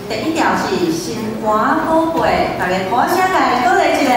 第一條是《心肝寶貝》，大家鼓聲來鼓勵一下。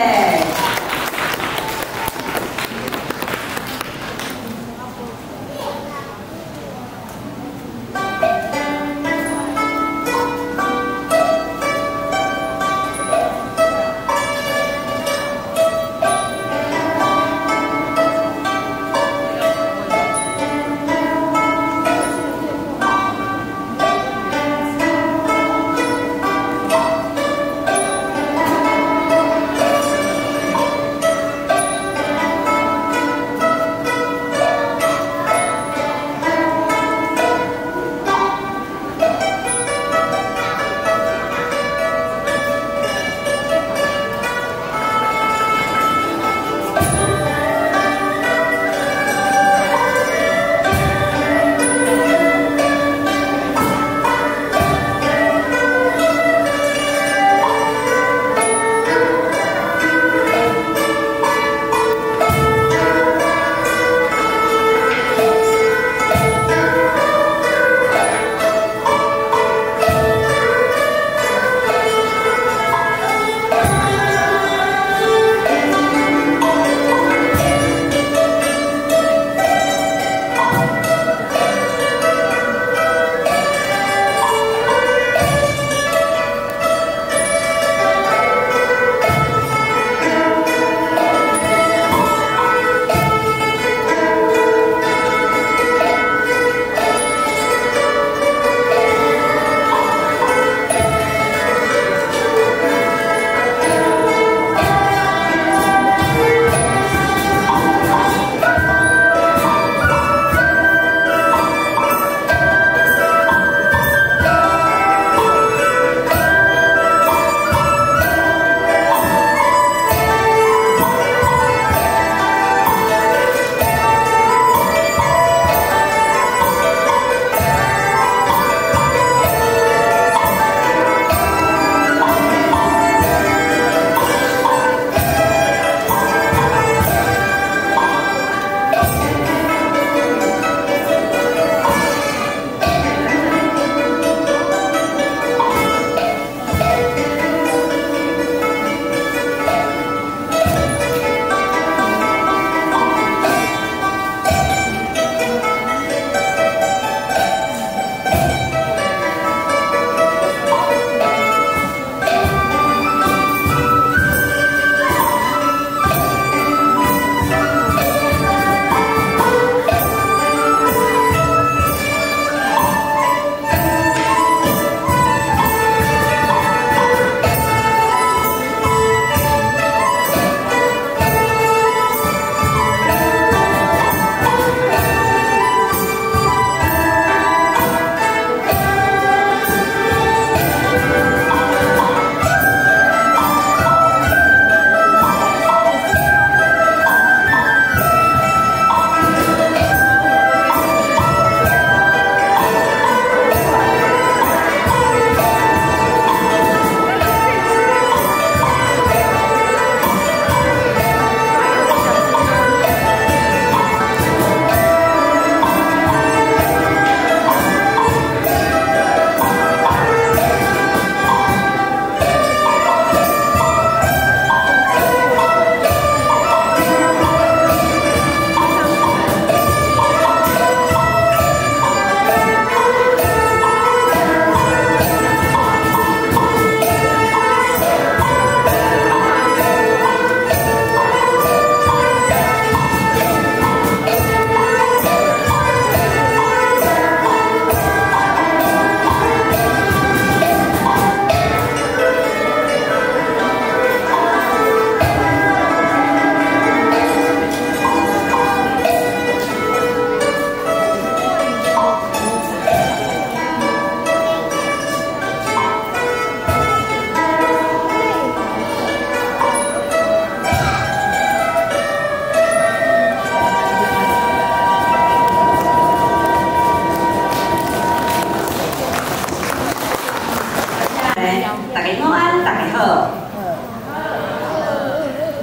大家午安，大家好。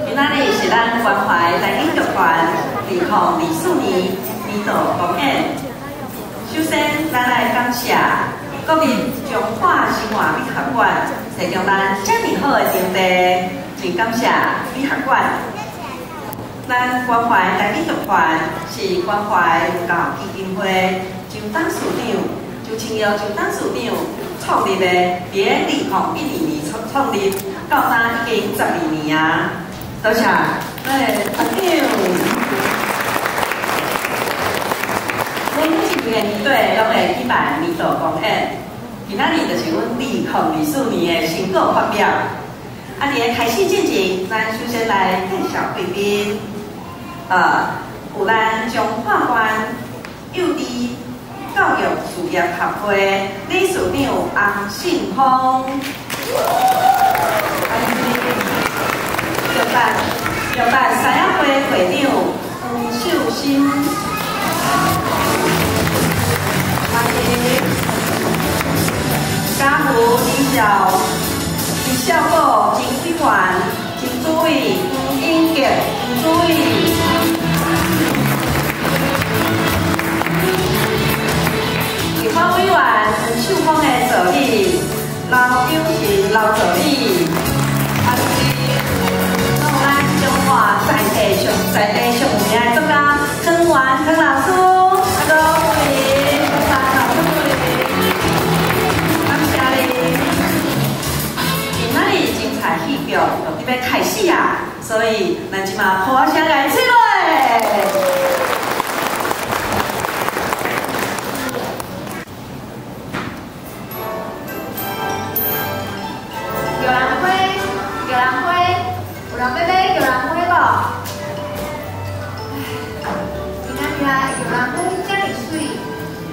今仔日是咱關懷台語劇團2024年年度公演。首先，咱來感謝國立彰化生活美學学馆提供咱遮爾好的場地，真感謝美學館。咱關懷台語劇團是關懷文教基金會周董事長周清耀周董事長創立的，佇咧2012年創立，到今已經12年啊！多謝，咱的團長。阮每一年年底攏會舉辦年度公演，今仔日就是阮2024年的成果發表。啊，佇咧開始進前，咱首先來介紹貴賓。有咱彰化縣幼稚教育事業協會理事長洪信峰，玉板獅仔會會長黃秀心，歡迎家父李孝寶、陈委員、陈主委、黄英杰、黄主委。立法委員陈秀峰的助理刘有成刘助理，啊是，拢有咱彰化在地上有名的作家康元康老師，阿哥歡迎，康老師歡迎，感謝你。今仔日精彩戲劇就準備開始啊，所以咱這馬破聲來吹落。玉蘭花，玉蘭花，有人欲買玉蘭花無？今仔日啊，玉蘭花遮爾媠，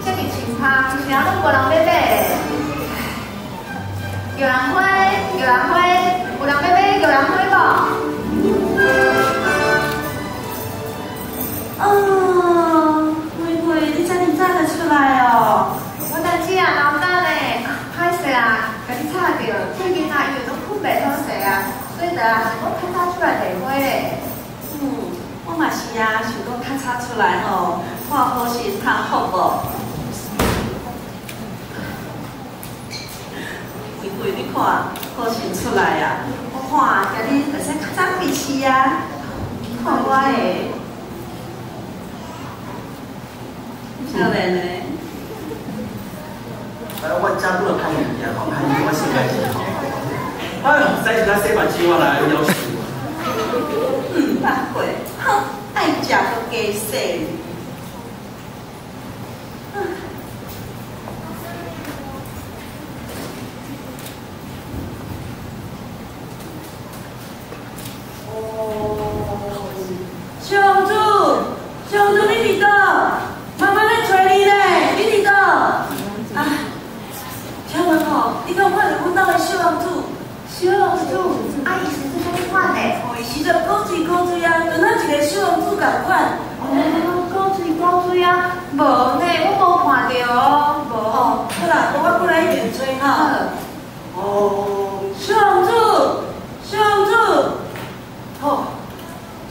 遮爾清香，啥攏無人欲買。玉蘭花，玉蘭花，有人欲買玉蘭花無？哦，玫瑰，你遮爾早就出來哦？我等姊啊，老早呢，歹勢啊，共你吵著，最近啊，因為攏睏袂好勢啊，所以就啊，想講較早出來賣花咧。我嘛是啊，想講較早出來吼，看好心通福無？玫瑰，你看好心出來啊，我看今日會使較早開市啊，看我的。少年的。哎，我食拄就歹物件吼，歹物我实在是吼。哎呦，使一下洗目睭我来夭寿。毋捌过，哼，愛食閣加洗。哦，小王子，小王子，你佇佗？媽媽咧揣你咧，你佇佗？啊，請問吼，你敢有看著阮兜的小王子？小王子，啊，伊是做啥物款的？哦，伊是就古錐古錐啊，就若一個小王子仝款。哦，古錐古錐啊，無呢，我無看著哦，無。哦，好啦，我過來彼邊揣吼。哦，小王子，小王子，吼，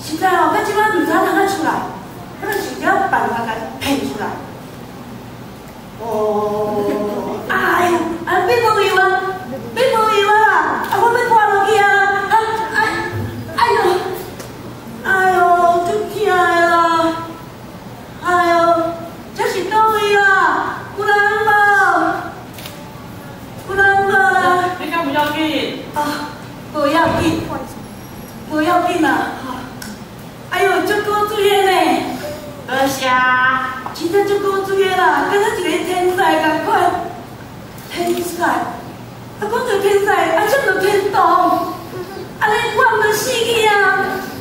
實在哦，到這擺毋知通怎出來，我著想一辦法共騙出來。哦，哎呦，啊，變無用啊，變無用啊啦！啊，我欲破落去啊！啊啊，哎呦，哎呦，足疼的啦！哎呦，這是佗位啦？有人無？有人無啦？你敢不要緊？啊，無要緊，無要緊啦！哎呦，足古錐的呢！多謝。真正足古錐的啦，敢若一個天才仝款。天才，啊，講著天才，啊，這著天堂。按呢我毋著死去啊！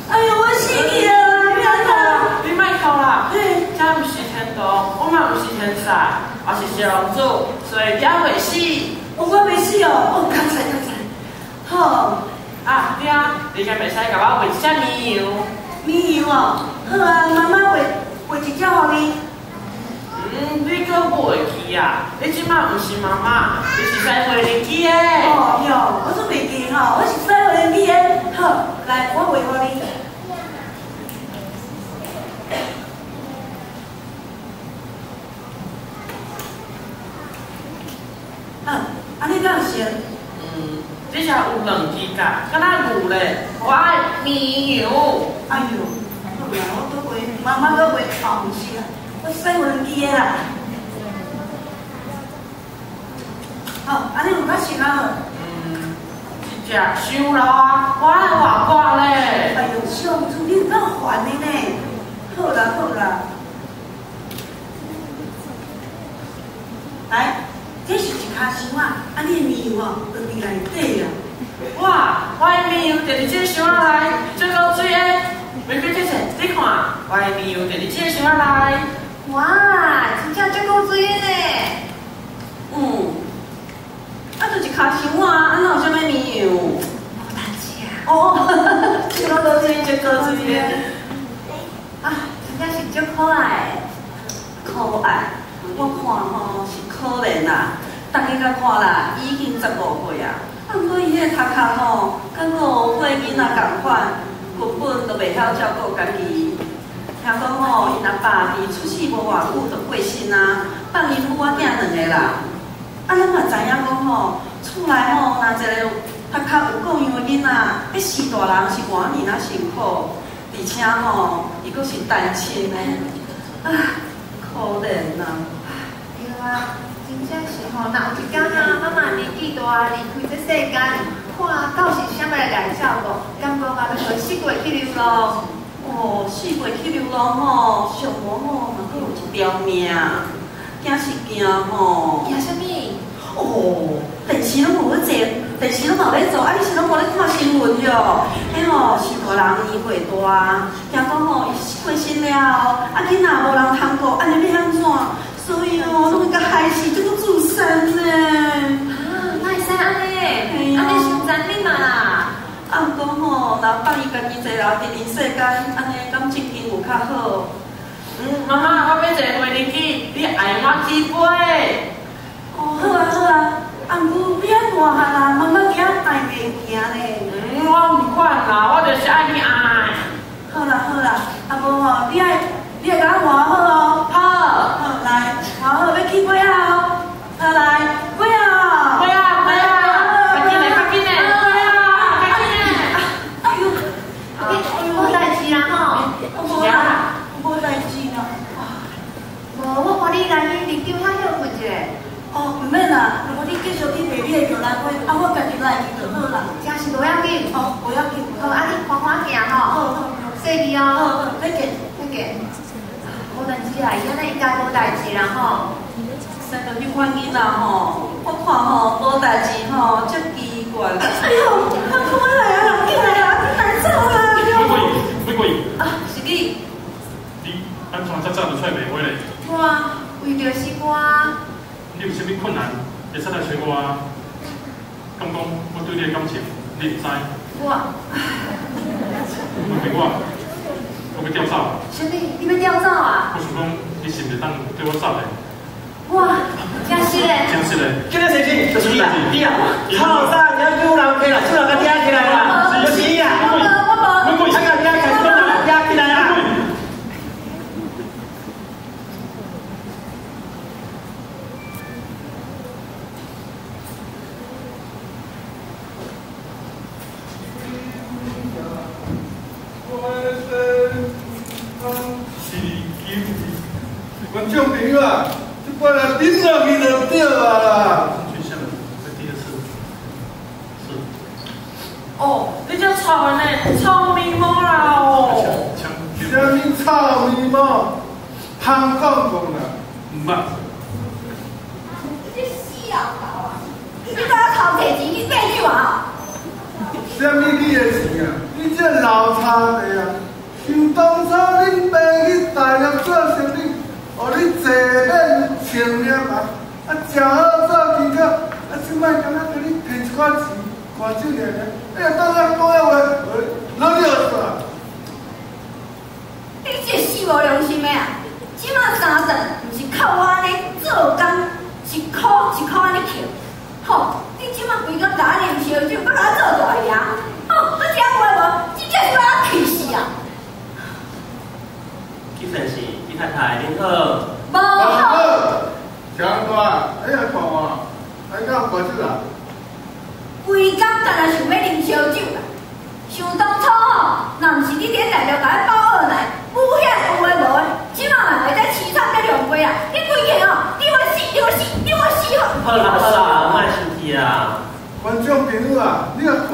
哎呦，我死去啊！你按怎？你莫哭啦，這毋是天堂，我嘛毋是天才，我是小王子，所以也袂死。哦，我袂死哦，哦，較彩較彩。好。啊，對啊，你敢袂使共我餵一隻綿羊？綿羊哦，好啊，媽媽餵餵一隻予你。你閣袂記啊？你這馬毋是媽媽，你是駛無人機的。哦喲，我煞袂記吼，我是駛無人機的。好，來，我餵予你。啊，按呢敢有成？这只有两支角，敢若牛咧，我爱绵羊。哎哟，好啦，我阁袂，妈妈阁袂，哦，毋是啦，我使有两支的啦。好，按呢有较适合无？嗯，一只伤老啊，我爱活挂咧。哎哟，小王子，你有够烦的呢。好啦好啦，来，这是一跤箱仔，啊，你的绵羊哦，就伫内底啦。哇，我的绵羊就伫这个箱仔内，足够水的。玫瑰姐姐，你看，我的绵羊就伫这个箱仔内。哇，真正足够水的呢。嗯，啊，就一跤箱仔，啊，哪有啥物绵羊？无代志啊。哦，这个够水，足够水的。啊，真正是足可爱的。可爱，我看吼是可怜啦，逐家甲看啦，已经15岁啊，啊，毋过伊彼个头壳吼，佮5岁囡仔仝款，根本就袂晓照顾家己。听讲吼，𪜶阿爸伫出世无偌久就过身啊，放𪜶母仔囝两个啦。啊，咱嘛知影讲吼，厝内吼若一个头壳有顾样的囡仔，欲饲大人是偌尔仔辛苦，而且吼，伊阁是单亲的，啊，可怜啊！对啊，真正是吼，若有一天啊，妈妈年纪大，离开这世间，看到是啥物来来照顾，感觉嘛欲予四过去流浪。哦，四过去流浪吼，上无吼嘛阁有一条命，惊是惊吼。惊啥物？哦，电视拢有咧做，电视拢有咧做，啊，你是拢无咧看新闻哟？彼吼是大人年岁大，听讲吼伊过身了后，啊囡仔无人通顾，按呢欲按怎？所以哦，拢会共害死，这个自杀呢。啊，哪会使按呢？按呢伤残忍啊啦！啊，毋过吼，若放伊家己一个人伫人世间，按呢敢正经有较好？嗯，妈妈，我欲坐飞机，你爱我起飞。哦，好啊好啊，啊，毋过你爱大汉啊，妈妈惊爱袂行咧。嗯，我毋管啦，我就是爱你爱。好啦好啦，啊无吼，你爱共我换好哦。好。好来，换好欲起飞啊！好来，飞啊！飞啊飞啊！较紧嘞，较紧嘞，飞啊，较紧嘞！哎呦，你无代志啦吼？无啦，无代志啦。无，我看你来去里长遐歇睏一下。哦，毋免啦，如果你继续去卖你的玉兰花，啊，我家己来去就好啦。真是无要紧。哦，无要紧。好，啊，你缓缓行吼。好好好。细腻哦。好好，再见。再见。无代志啊，伊按呢应该无代志啦吼。生著彼款囡仔吼，我看吼无代志吼，足奇怪。哎呦，啊，看来啊，紧来啊，紧来走啦！玫瑰，玫瑰。啊，是你。你按怎遮早就出来卖花咧？我为著诗歌。你有啥物困难，会使来揣我啊？敢讲我对你的感情，你毋知？我。玫瑰，我欲调走。啥物？你欲调走啊？我想讲，你是毋是当对我走咧？哇，真实嘞！真实嘞！今日先生就是你啊，你啊，透早就有人客啦，手人共举起来啦，就是你啊！我无，我无，啊，共举起来，手人举起来啦！观众朋友啊，这摆来顶落去就对啊啦。去下面，这第二次，是。哦，你这臭的呢，臭咪毛啦哦！啥物臭咪毛？芳讲讲啦。毋捌。你死老头啊！你敢偷摕钱去买酒啊？啥物你的钱啊？你这老差的啊！想当初恁爸去大陆做生意，予你坐免穿了嘛？啊，食好做轻巧，啊，这摆敢若共你提一寡钱，看酒尔尔，哎呀，当咱讲遐话，老了煞。你这死无良心的啊！这马三顿，毋是靠我按呢做工，一箍一箍按呢扣。吼，你这马规工共我啉烧酒，阁共我做大爷，吼，阁食话无？真正是把我气死啊！纪先生、纪太太，您好。无好。强大，哎呀，看我，哎，敢有跋酒啊？规工干焦想欲啉烧酒啦。想当初吼，若毋是你伫大陆共我包二奶，舞遐有的无的，这马嘛会使凄惨甲狼狈啊！你规气吼，你我死，你我死，你我死吼！好啦好啦，莫生气啊！观众朋友啊，你若看，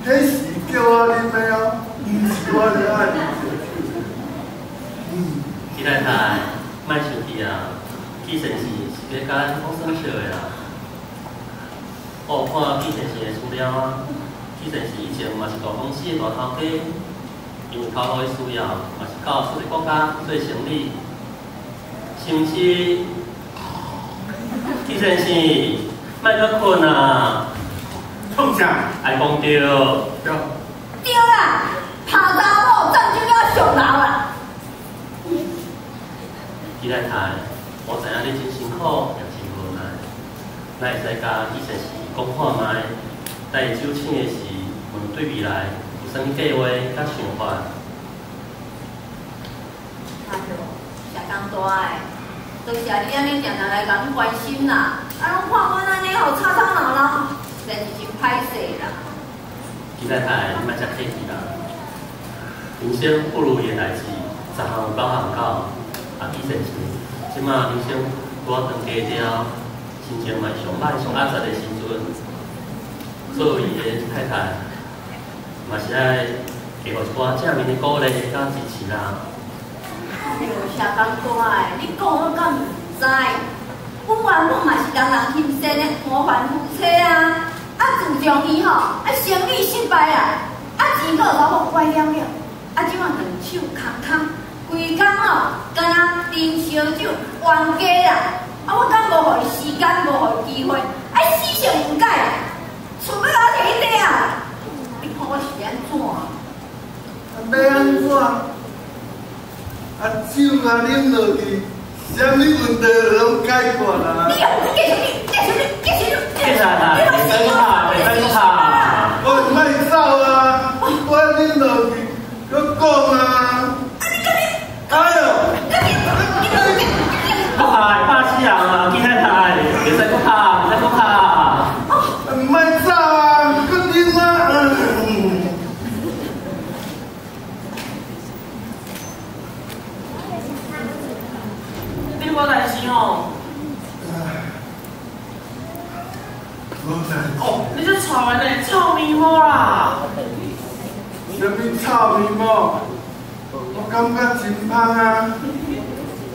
彼是叫我啉的哦，毋是我咧爱啉烧酒。纪太太，莫生气啊！纪先生是咧共咱讲耍笑的啦。我有看纪先生的资料啊，纪先生以前嘛是大公司的大头家，因为头路的需要，嘛是到出个国家做生意，是毋是？纪先生，莫阁睏啊！创啥？爱讲对。对。对啦，拍查某占酒了上老啦。纪太太，我知影你真辛苦，也真无奈，咱会使共纪先生讲看觅，等伊酒醒的时，问对未来有啥物计划佮想法。哎哟，社工大的，多谢你按呢定定来共阮关心啦，啊，拢看阮按呢吼吵吵闹闹，实在是真歹势啦。纪太太，你莫遮客气啦。人生不如意的代志，十项有九项九。啊，纪先生，这马人生拄仔转家了，心情嘛上歹、上压抑的时阵，作为伊的太太，嘛是爱给予一寡正面的鼓励佮支持啦。哎哟，社工大的，你讲我敢毋知？阮原本嘛是人人欣羡的模范夫妻啊，啊自从伊吼啊生意失败啊，啊钱阁有查某拐了了，啊这马两手空空。规工吼，敢若啉烧酒冤家啦！啊，我敢无予伊时间，无予伊机会，啊，死性毋改，厝欲共我提去底啊！你看我是按怎？啊，欲按怎？啊，酒若啉落去，啥物问题拢解决啦。你继续，你继续，你继续，继续啦！袂使阁拍，袂使阁拍。我莫走啊！我啉落去，阁讲啊！哎呦！阁拍拍死人啊！纪太太，袂使阁拍，袂使阁拍。莫走啊！阁啉啊！你无代志吼？无代志。哦，你这臭的呢，臭面毛啦！啥物臭面毛？我感觉真芳啊！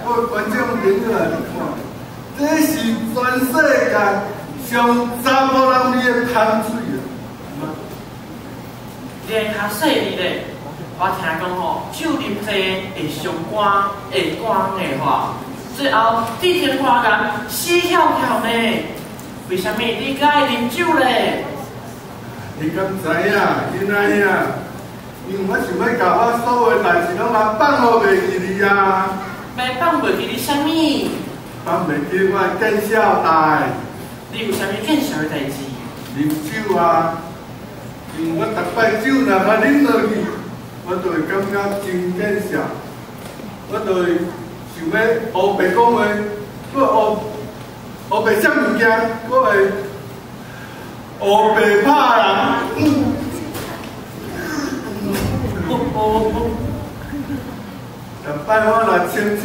各位观众朋友啊，你看，这是全世界上查某人味的香水啊！你会较细腻咧，我听讲吼，酒啉济会伤肝，会肝硬化，最后得天花癌，死翘翘呢。为啥物你佮爱啉酒咧？你敢知影，囡仔啊？因为我想欲共我所有代志拢共放予袂记哩啊！欲放袂记你啥物？放袂记我的见笑代。你有啥物见笑的代志？啉酒啊！因为我逐摆酒若较啉落去，我就会感觉真见笑，我就会想欲乌白讲话，阁乌白啥物件，阁会乌白拍人。逐摆我若清醒，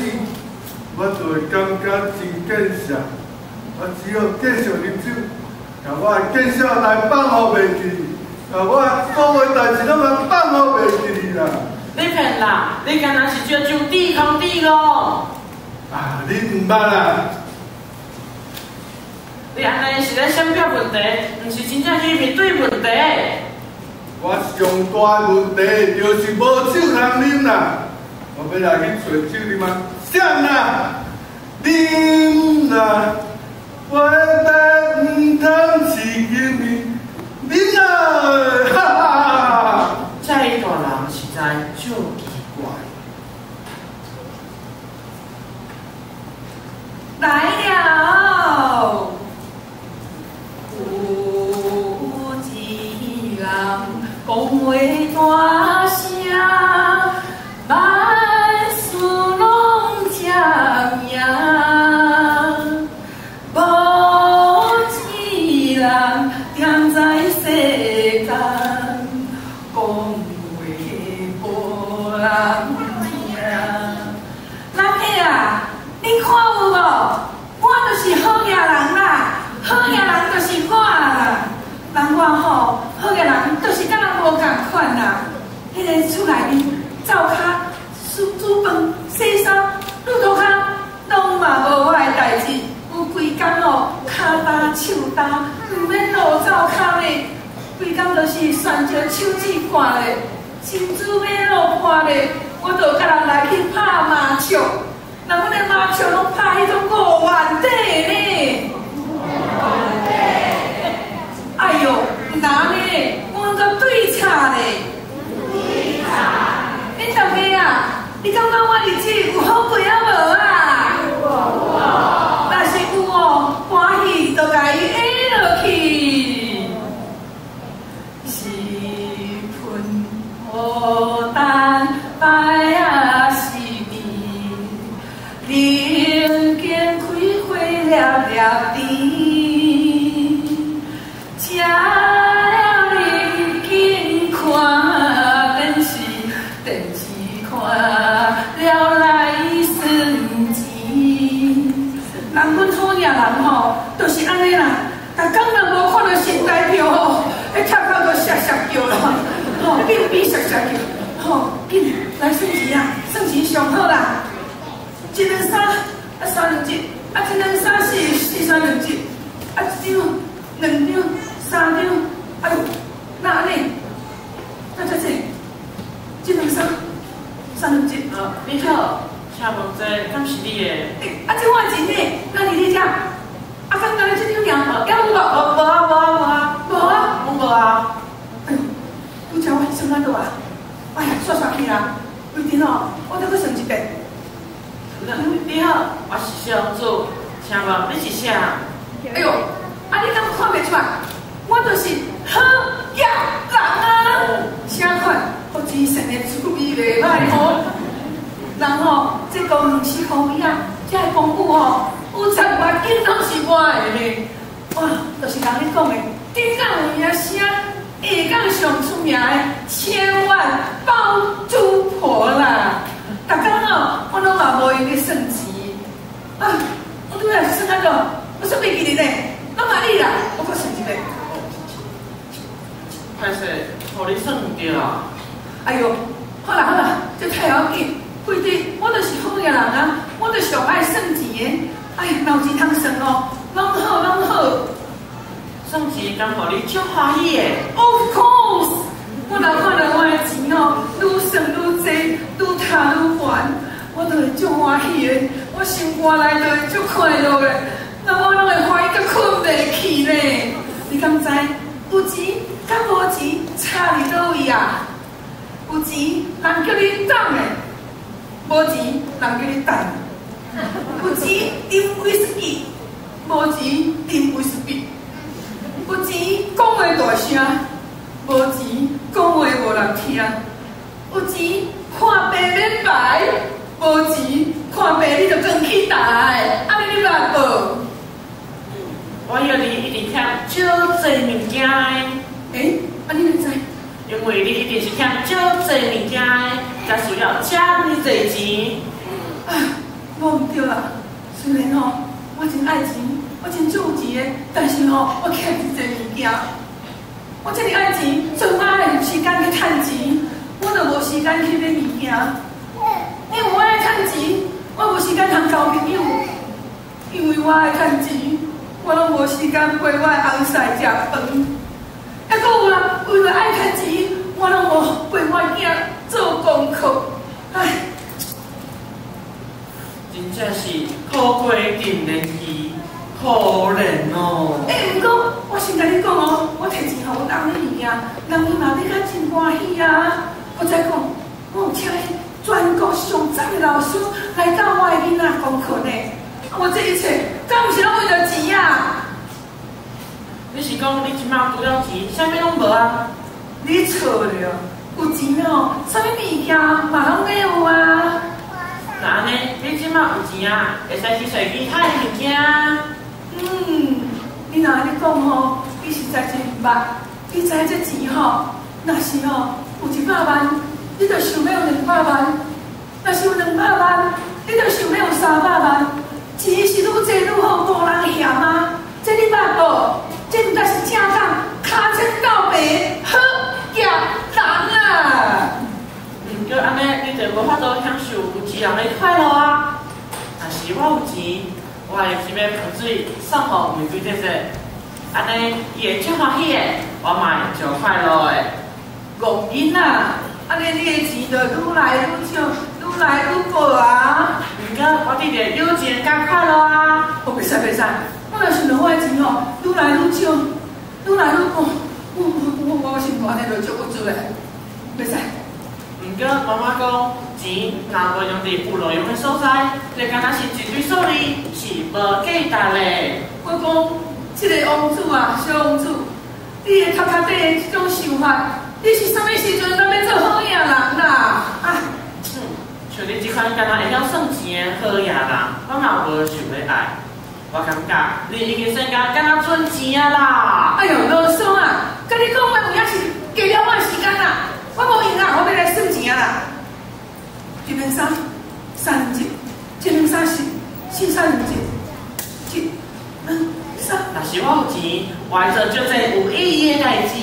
我就会感觉真见笑。我只要继续啉酒，共我的见笑代放予袂记，共我所有代志拢共放予袂记啦。你骗啦！你敢若是借酒抵抗抵哦。啊，你毋捌啊？你按呢是咧闪避问题，毋是真正去面对问题。我上大的问题就是无酒通啉啦，我欲来去揣酒啉啊，谁啦？啉啦，话白毋通饲金面，啉啦，哈哈！这大人实在足奇怪。来了，有一人讲话大声，万事拢正名。无一人踮在世间，讲话无人听。人客啊，恁看有无？我就是好额人啦，好额人就是我啦。人我吼，好额人就是佮人无仝款啦。彼个厝内面灶跤、煮煮饭、洗衫、挼涂跤，拢嘛无我的代志。有规工吼，跤焦手焦，毋免落灶跤咧，规工就是旋石手指挂咧，珍珠欲落破咧，我就佮人来去拍麻将。人阮的麻将拢拍彼种5万底呢。哎哟，毋若呢，阮阁对插咧。对插。恁大家啊，你感觉我日子有好过啊无啊？有。若是有哦，欢喜就共伊下落去。是喷牡丹白啊是美，人间开花粒粒甜。食了认真看电视，电视看了来算钱。人阮好额人吼，就是按呢啦。逐工若无看著新台票吼，彼头壳都摔摔叫啦，吼，变变摔摔叫，吼，紧来算钱啊，算钱上好啦。一两三，啊三两一，啊一两三四，四三两一，啊一张、两张、三张，哎哟，哪按呢？哪遮济？一两三，三两一。你好，请问这敢是你的？欸，啊，这我的钱呢？哪伫你遮？啊，刚刚这张尔，还有无？无啊无啊无啊，无啊，拢无啊。哎哟，拄则我算按怎啊？哎呀，煞煞去啦！规阵哦，我再阁算一遍。你好，我是小公主，请问你是啥？哎哟，啊你敢看袂出来？我就是好额人啊！啥款？予钱算的趣味袂歹吼。人吼，这公园四箍米啊，这个公寓吼，有10外间拢是我的呢。哇，就是人咧讲的，顶港有名声，下港上出名的千万包租婆啦。逐工吼，我拢嘛无闲咧算钱。啊，我拄仔是算按怎？我算袂记得呢，拢嘛你啦，我阁算一遍。歹势，予你算毋著啊！哎哟，好啦好啦，这太要紧。规日我就是好额人啊，我就上爱算钱的。哎，若有钱通算哦，拢好拢好。算钱敢予你足欢喜的？Of course，我若看著我的钱哦，愈算愈济，愈趁愈悬，我就会足欢喜的。我心肝内就会足快乐的，那我拢会欢喜到睏袂去呢。你敢知？有钱佮无钱差伫佗位啊？有钱人叫你等的，无钱人叫你等。有钱饮威士忌，无钱饮威士忌。有钱讲话大声，无钱讲话无人听。有钱看病免排，无钱看病你就转去台。按呢你捌无？我晓你一定欠足济物件的。欸，按呢你知？因为你一定是欠足济物件的，才需要遮尔济钱。啊，无毋对啦。虽然吼，我真爱钱，我真足有钱的，但是吼，我欠真济物件。我遮尔爱钱，所以我爱时间去趁钱，我就无时间去买物件。因为我爱趁钱，我无时间通交朋友。因为我爱趁钱，我拢无时间陪我的翁婿食饭。抑阁有啦，为了爱趁钱，我拢无陪我囝做功课。唉，真正是苦过沉连鱼，可怜哦。欸，毋过我先共你讲哦，我提钱予阮翁买物件，人伊嘛买甲真欢喜啊。阁再讲，我有请彼全国上赞的老师来教我的囡仔功课呢。我这一切，敢毋是拢为著钱啊？你是讲你这摆除了钱，啥物拢无啊？你错了，有钱哦，啥物物件嘛拢会有啊。那按呢，你这摆有钱啊，会使去揣其他的物件。你若按呢讲吼，你实在真捌。你知這錢吼，若是吼有100萬，你就想欲有200萬；若是有200萬，你就想欲有300萬。錢是愈濟愈好，無人嫌啊！這你捌無？這毋知是正港跤前鬥白好額人啊！毋過按呢，你就無法度享受有錢人的快樂啊！若是我有錢，我會去買香水送予玫瑰姐姐，按呢伊會足歡喜的，我嘛會足快樂的。戇囡仔，按呢你的錢就愈來愈少，愈來愈薄啊！毋過我得著有錢佮快樂啊！哦，袂使袂使，我若想著我的錢吼，愈來愈少，愈來愈薄，我心肝內就足鬱卒的，袂使。毋過媽媽講，錢若無用佇有路用的所在，就敢若是一堆數字，是無價值的。我講，這个王子啊，小王子，你的頭殼底的這種想法，你是啥物時陣才欲做好野人啦？啊！像你這款敢若會曉算錢的好野人，我嘛無想欲愛。我感覺你已經算甲敢若存錢啊啦！哎喲，囉嗦啊！佮你講話有影是過了我的時間啦，我無閒啦，我欲來算錢啊啦。一兩三，三兩一，一兩三四，四三兩一，一兩三。若是我有錢，我會做足濟有意義的代誌。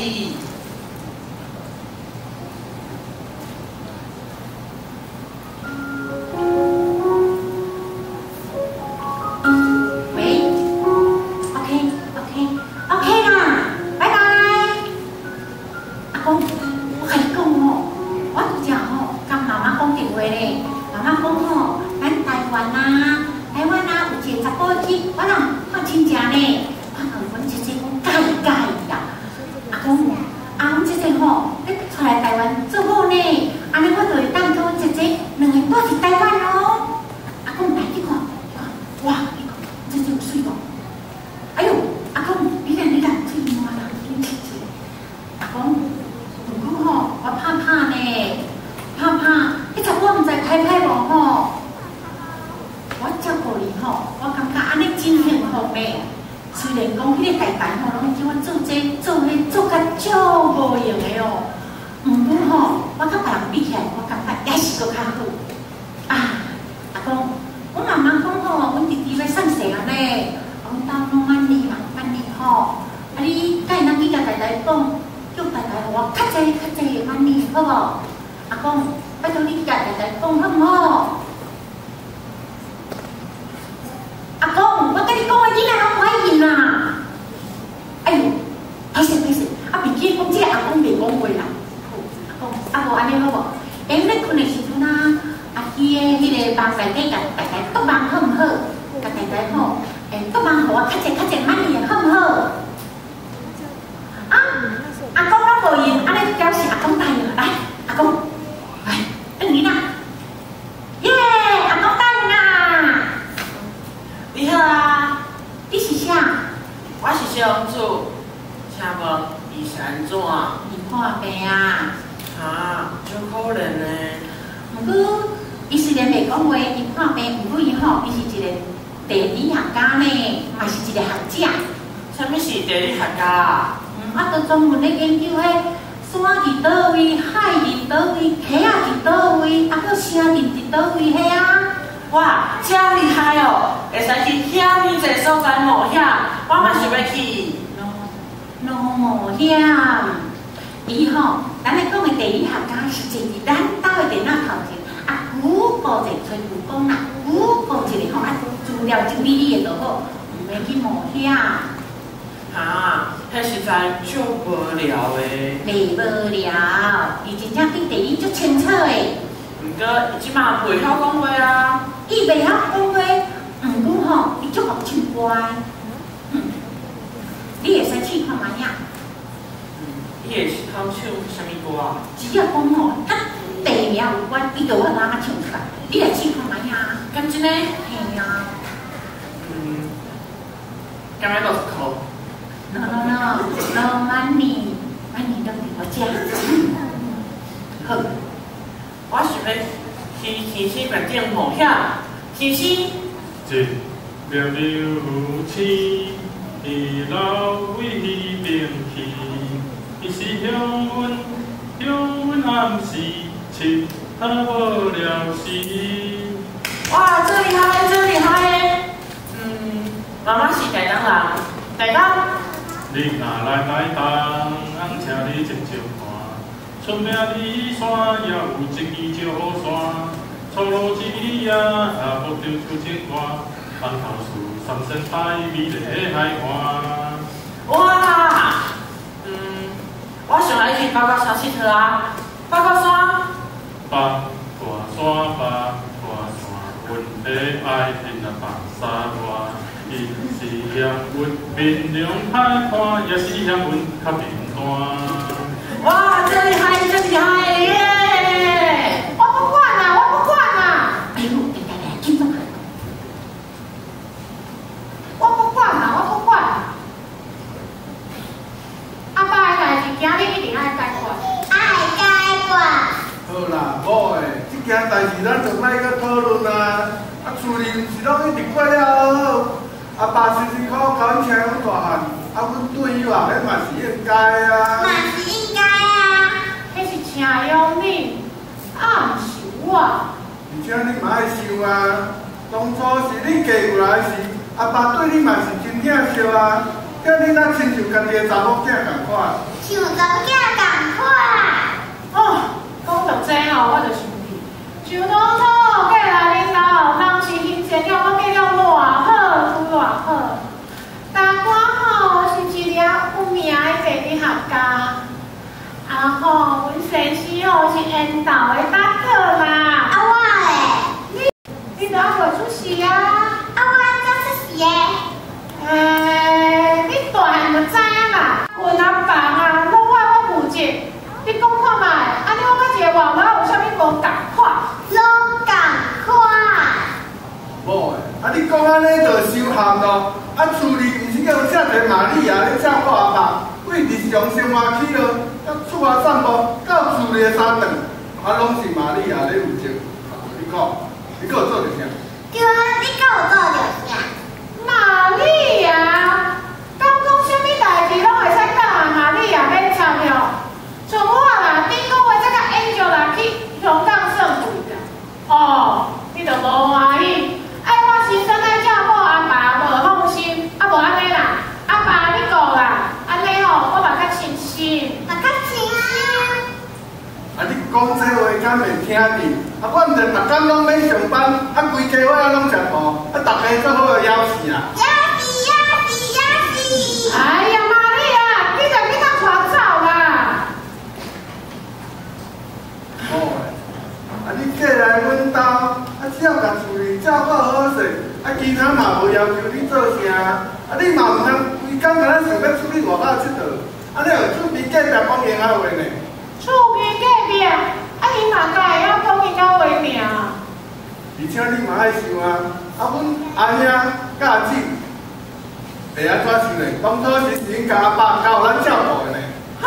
喂，OK，OK，OK 啦，拜拜。阿公，我共你講吼，我拄才吼佮媽媽講電話咧，媽媽講吼，咱台灣啊，台灣啊有一個查埔仔，我人看親情呢，我問阮姐姐講佮意佮意啦。阿公，啊，阮姐姐吼欲帶來台灣做某呢，按呢我就會當佮阮姐姐兩個蹛佇台灣囉。阿公來，你看，你看，哇，你看，姐姐有媠無？哎喲，阿公，你來你來，喙滿啦，恁試一下。阿公，毋過吼，我怕怕呢，怕怕，彼查某毋知歹歹無吼。我照顧伊吼，我感覺按呢真幸福呢。雖然講彼個代代吼，攏叫我做這做彼做甲足無閒的哦，毋過吼，我佮別人比起來，我感覺猶是閣較好。啊，阿公，阮媽媽講吼，阮弟弟欲送細漢呢，阮兜攏滿意嘛，滿意吼。啊，你佮會當去共代代講，叫代代予我較濟較濟的滿意，好無？阿公，拜託你去共代代講好毋好？阿公，我佮你講話，囡仔攏無愛應啦。哎喲，歹勢歹勢，啊，袂記講這個阿公袂講話啦。好，阿公，啊無按呢好無？閒咧睏的時陣啊，啊去个彼個夢內底共代代託夢好毋好？共代代吼，託夢予我較濟較濟滿意的好毋好？啊，阿公攏無應，按呢表示阿公答應。來，阿公，來，轉去啦。耶，阿公答應啦。你好啊，你是啥？我是小王子，請問伊是按怎？伊破病啊。哈，足可憐的。毋過，伊雖然袂講話，伊破病，毋過伊吼，伊是一個地理學家呢，嘛是一個學者。啥物是地理學家啊？啊，就專門咧研究彼山佇佗位，海佇佗位，溪仔佇佗位，啊，閣城鎮佇佗位彼啊。哇，遮厲害哦！會使去遐爾濟所在冒險，我嘛想欲去。喏，冒險。伊吼，咱咧講的地理學家是坐佇咱兜的電腦頭前，啊，Google 者，揣谷歌啦，Google 一下吼，啊，資料整理理的就好，毋免去冒險。哈，彼實在足無聊的。袂無聊，伊真正對地理足清楚的。毋過，伊這馬袂曉講話啊。伊袂曉講話，毋過吼，伊足會唱歌。你會使試看覓仔？伊會曉唱啥物歌啊？只要講吼，佮地名有關，伊就有法度唱出來。你來試看覓仔？敢真的？嘿啊。敢欲50箍？No no no no money money 攏佇我遮。好，我想欲去天星宮頂冒險。天星。一粒流星，伊落位彼邊去，伊是向阮向阮暗示，𨑨迌无聊时。哇，真厉害，真厉害！嗯，妈妈是台东人，台东。你若來台東，翁請你穿穿看。出名里山也有一支石山，出路一啊，福州出清歌，馒头树三仙台美丽的海岸。哇，嗯，我上愛去八卦山𨑨迌啊，八卦山。八卦山，八卦山，阮的愛人啊，白沙外。伊是嫌阮面容歹看，也是嫌阮較貧惰。哇，真厲害，真厲害耶！我不管啦，我不管啦。哎呦，來來來，緊張。我不管啦，我不管啦。阿爸的代誌，今日一定愛解決。愛解決。好啦，某的，這件代誌咱就莫閣討論啊。啊，厝裡毋是攏一直過了好好。阿爸辛辛苦苦教阮生阮大漢，啊，阮對伊話，彼嘛是應該啊。嘛是應該啊。彼是請養你，啊，毋是我。而且你嘛愛想啊，當初是你嫁過來時，阿爸對你嘛是真疼惜啊。叫你若親像家己的查某囝仝款。像查某囝仝款。哦，講到這吼，我就生氣。想當初嫁來恁兜，人是欣羨了，我嫁了偌好，拄偌好。但我吼是一个有名的地理學家，啊吼，阮先生吼是緣投的大哥啦。啊我咧？你都猶未出世啊？啊我按怎出世的？欸，你大漢就知影啦。阮阿爸啊，攏我負責。你講看覓，按呢我佮一個外母有啥物無仝款？攏仝款。某的，啊你講按呢就傷含咯。啊厝裡毋是叫請一個瑪利亞咧照顧阿爸，為日常生活起落，甲出外散步，到厝裡的三頓，啊攏是瑪利亞咧負責。啊你講，你閣有做著啥？對啊，你閣有做著啥？瑪利亞，敢講啥物代誌攏會使甲瑪利亞免參與？像我啦，頂個月才佮 Angela 去香港耍幾啦。哦，你就無歡喜，愛我先生愛照顧阿爸無放心，啊無按呢啦，阿爸你顧啦，按呢吼我嘛較清心。嘛較清心。啊你講這話敢會聽進？啊我毋是逐工攏免上班，啊規家伙仔攏食糊，啊逐家做伙枵死啊！枵死枵死枵死！哎呀，瑪利亞，你就緊仔帶走啦！某的，啊你嫁來阮兜，啊只要共厝裡照顧好勢，啊其他嘛無要求你做啥，啊你嘛毋通規工敢若想欲出去外口𨑨迌，啊你有厝邊隔壁講閒仔話呢？厝邊隔壁，啊伊嘛敢會曉講閒仔話爾。而且你嘛愛想啊，啊阮阿兄佮阿姊會按怎想呢？當初是𪜶共阿爸交予咱照顧的呢。哼！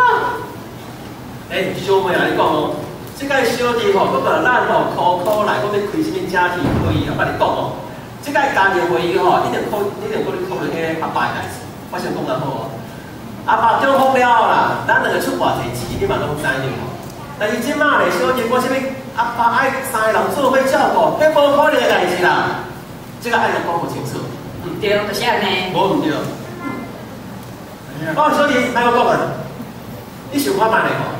欸，小妹啊，你講哦，這個小弟吼，閣共咱吼苦苦來講欲開啥物家庭會議啊？我共你講哦，這個家庭會議吼，一定考，一定考慮考慮彼個阿爸的代誌。我先講較好哦。阿爸中風了後啦，咱兩個出偌濟錢，你嘛攏知影吼。但是這馬咧，小弟我啥物阿爸愛三個人做伙照顧，彼無可能的代誌啦。這個愛共講予清楚。毋對，就是按呢。無毋對。哦，小弟，莫閣講啊，你想看覓咧吼？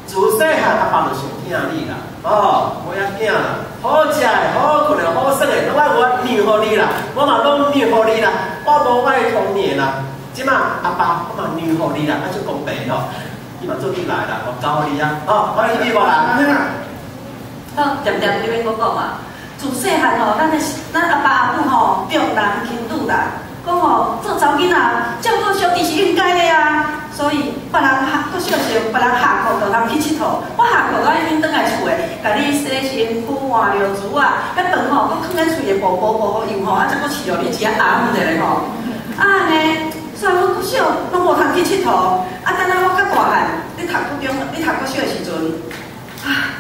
自細漢阿爸就上疼你啦，哦，無要緊啦，好食的、好睏的、好耍的，攏愛我讓予你啦，我嘛攏讓予你啦，我無愛童年啦。這馬阿爸我嘛讓予你啦，啊，足公平吼，你嘛做轉來啦，我交予你啊，哦，我你無啦？好，恬恬你免閣講啊。自細漢吼，咱阿爸阿母吼重男輕女啦，講吼做查某囡仔照顧小弟是應該的啊。所以別人下閣小時，別人下課就通去𨑨迌，我下課攏愛緊轉來厝的，共你洗身軀、換尿苴仔，彼飯吼閣囥佇喙的薄薄薄好油吼，啊才閣飼予你一下阿姆一下吼。啊按呢，所以阮閣小攏無通去𨑨迌。啊，等仔我較大漢，你讀國中，你讀國小的時陣，啊，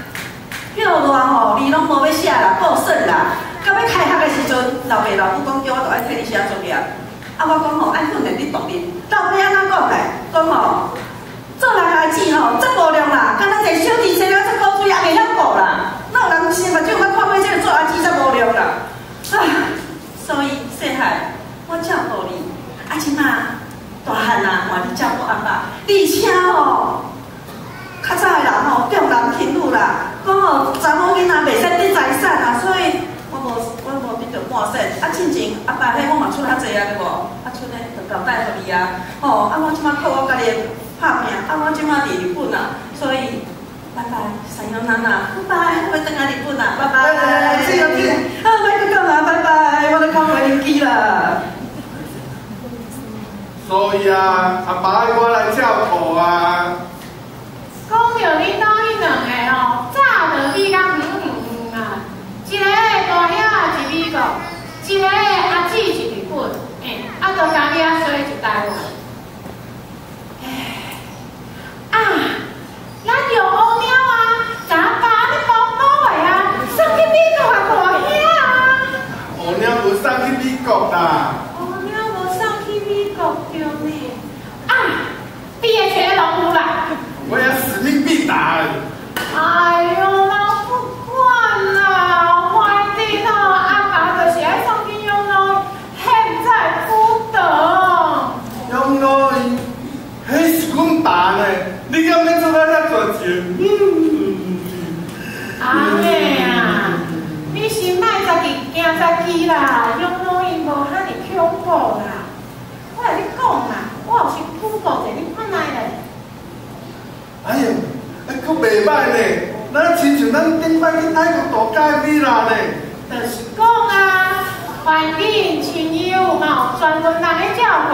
叫熱吼，字攏無欲寫啦，報算啦。到欲開學的時陣，老爸老母講叫我著愛替你寫作業。啊，我講吼愛訓練你獨立。老爸按怎講咧？講吼，做人姊吼，足無量啦，敢若一个小弟生了足古錐，也袂曉顧啦。哪有人生目睭捌看過這个做阿姊遮無量啦？啊，所以細漢我照顧你，啊，這馬大漢啊，換你照顧阿爸，而且吼，較早的人吼重男輕女啦，講吼查某囡仔袂使得財產啊，所以我無得著半仙。啊，進前阿爸彼我嘛出較濟啊，對無？啊，出咧就交代予你啊。吼，啊，我這馬靠我家己的拍拼，啊，我這馬佇日本啊，所以拜拜，さよなら，拜拜，我欲轉來日本啊，拜拜。哎，姊啊姊，啊，莫閣講啊，拜拜，我咧趕飛機啦。所以啊，阿爸愛我來照顧啊。講著恁兜彼兩个吼，早就比較遠遠遠啊。一个大兄佇美國，一个阿姊佇日本，欸，啊，都共你仔衰佇台灣。欸，啊，咱用烏貓啊，共阿爸按呢包包的啊，送去美國的大兄啊。烏貓無送去美國啦。烏貓無送去美國對呢？啊，你會揣農夫啦？我也使命必達。哎喲，老不管啦，反正吼，阿爸就是愛送去養老院，現在不得。養老院，彼是阮爸呢，你敢欲做到遐大錢？阿妹啊，你先莫家己驚家己啦，養老院無遐爾恐怖啦。我來你講啦，我有先 Google 者，你看覓咧。哎喲，啊，閣袂歹呢，咱親像咱頂擺去泰國度假的美啦呢。就是講啊，環境清幽，嘛有專門人咧照顧，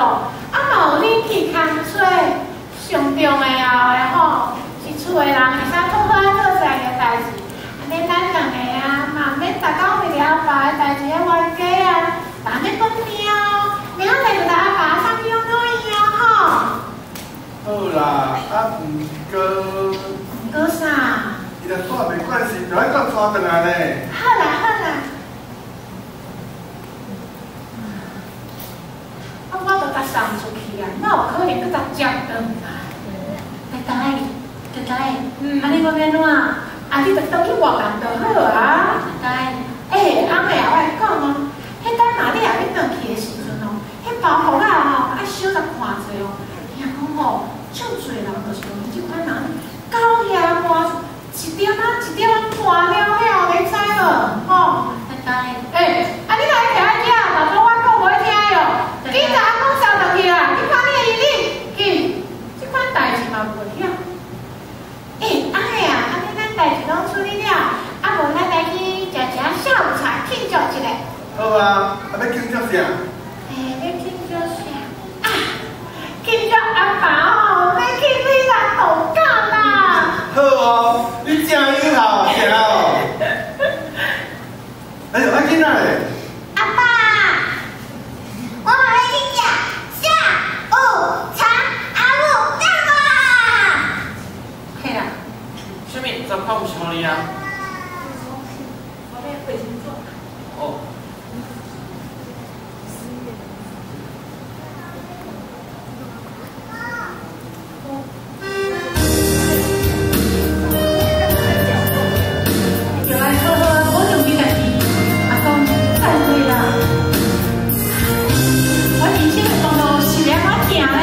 啊嘛有冷氣空吹，上重要的吼，是厝的人會使好好仔做一个代誌。按呢咱兩个啊，嘛毋免逐工為著阿爸的代誌咧冤家啊，嘛免講命哦，明仔載就來阿爸送去養老院啊吼。好啦，啊毋過，毋過啥？伊若住袂慣勢，就愛閣帶轉來呢。好啦好啦。啊，我都共送出去啊，哪有可能閣共接轉來？太太，太太，按呢我欲按怎？啊，你就轉去越南就好啊。太太，欸，翁仔啊，我來講哦，彼等瑪利亞欲轉去的時陣哦，彼包袱仔吼愛小甲看者哦，聽講吼，足濟人就是用這款人狗遐搬一點仔一點仔搬了了，你知無？吼。太太，欸，啊你來徛喺遮，若講我講無愛聽喲，緊共阿公送轉去啦，你看你的衣領，去，這款代誌嘛袂曉。欸，翁仔啊，按呢咱代誌攏處理了，啊無咱來去食食下午茶慶祝一下。好啊，啊欲慶祝啥？欸，欲慶祝啥？啊，慶祝阿爸吼，欲去美蘭度假啦！好哦，你誠有效行哦。哎喲，啊囡仔咧？阿爸，我嘛欲去食下午茶，阿母等我。嘿啦。啥物？十块有是予你啊？我欲回新做。哦。就愛好好保重你家己，阿公再會啦。我人生的道路是按怎行嘞？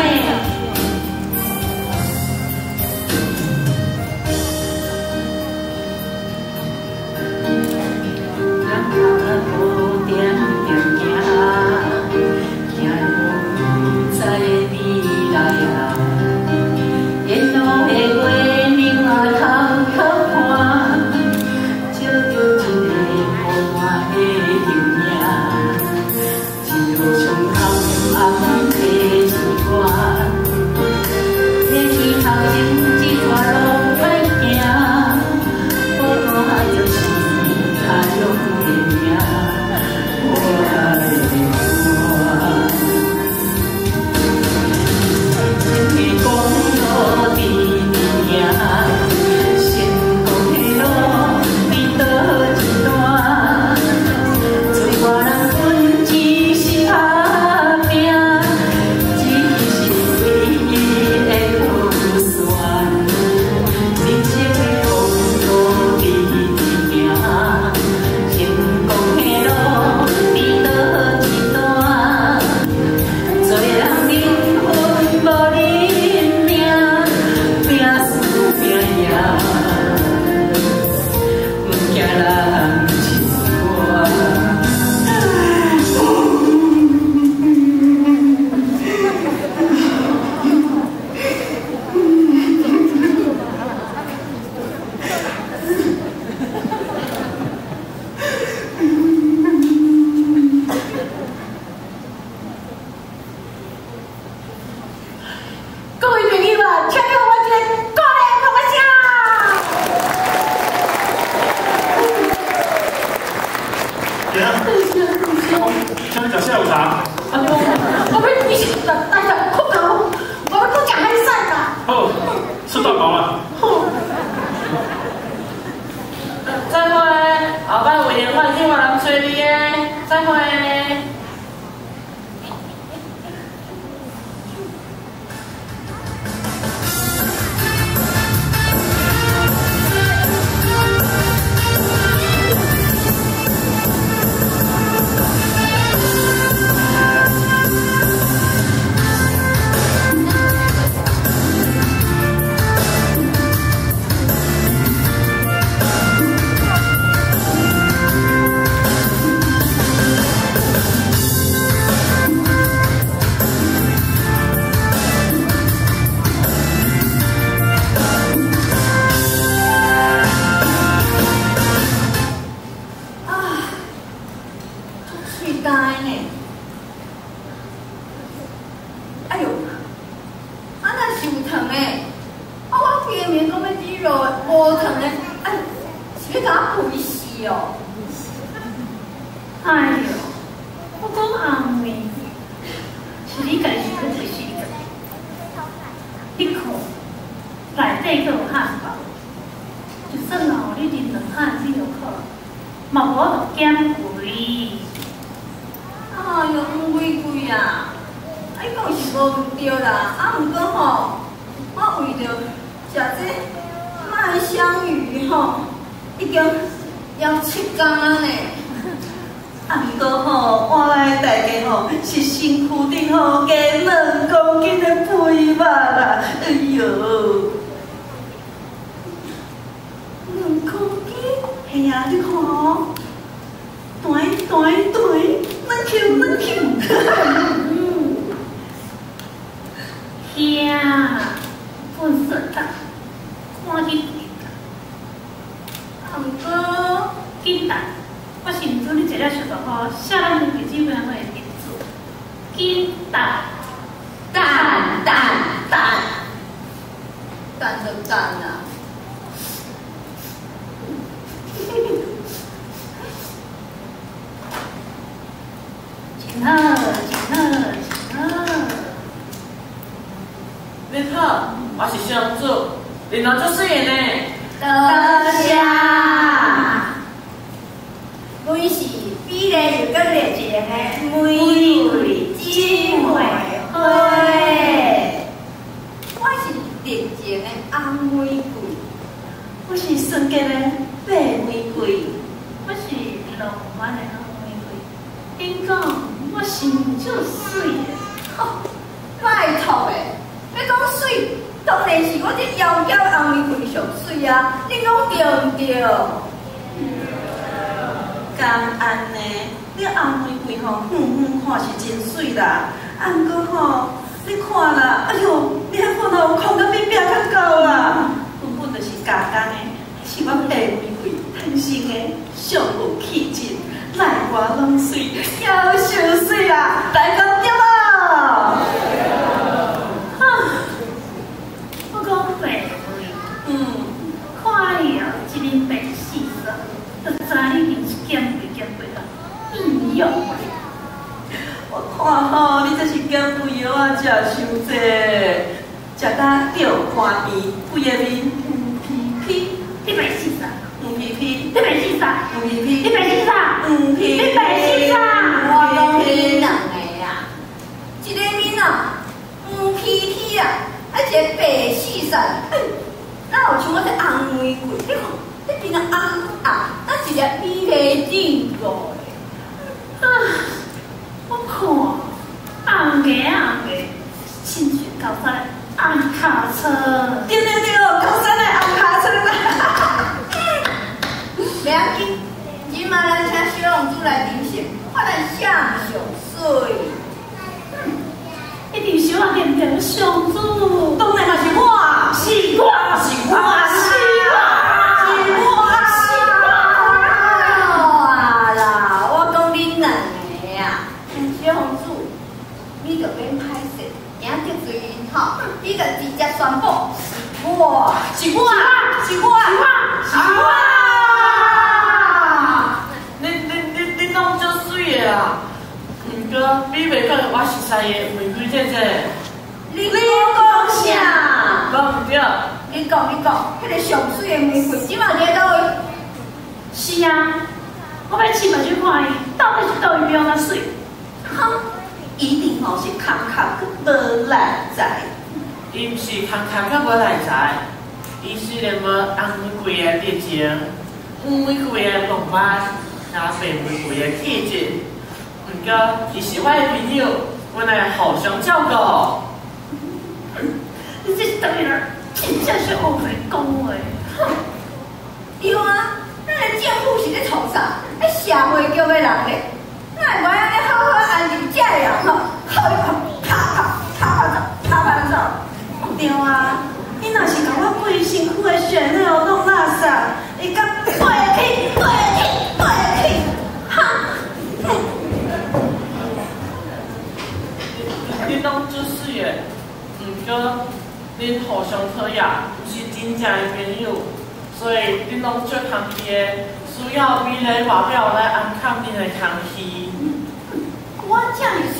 大包啦。好。再会，后摆有闲我会去越南揣你的，再会。你袂讲我熟似的玫瑰姐姐？你讲啥？讲无毋对。你讲你讲，彼个上媠的玫瑰，这马伫佗位？是啊，我欲试目睭看伊，到底是佗位庙较媠？哼，一定吼是空壳阁无内在。伊毋是空壳阁无内在，伊虽然无红玫瑰的热情，黄玫瑰的浪漫，佮白玫瑰的气质，毋过伊是我的朋友，阮会互相照顾。你这是佗位人，真正是乌白讲话。哼，对啊，咱的政府是咧创啥？咧社会局的人咧，哪会无按呢好好安置这个人吼？予伊拍拍拍拍走，拍拍走。对啊，你若是共我规身躯的血肉弄垃圾，会甲飞去飞去飞去，哈！恁拢足媠的，毋过恁互相讨厌，毋是真正的朋友，所以恁拢足空虚的，需要美丽外表来安抚恁的空虚。我遮尔媠，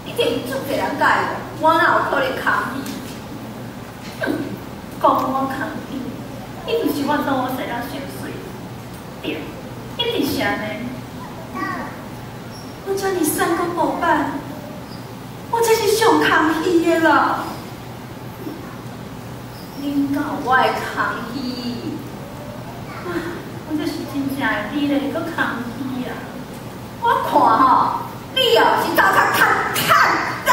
一定足济人佮意我，我哪有可能空虚？讲我空虚，一定是我当我生了伤媠，对，一定是按呢。我遮尔瘦阁无板，我这是上空虚的啦。恁敢有我的空虚？啊，我这是真正的美丽阁空虚啊！我看吼，你哦是走较空空啦。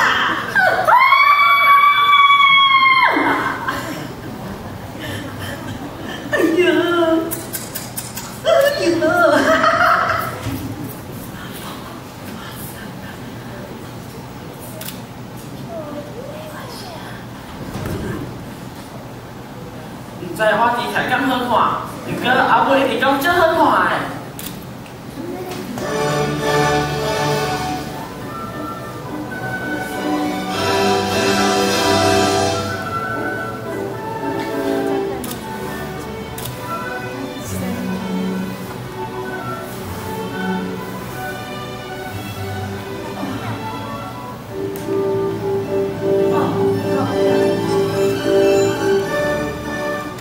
哎呀，哎呀！毋知我猪菜敢好看，毋过阿母一直讲足好看的。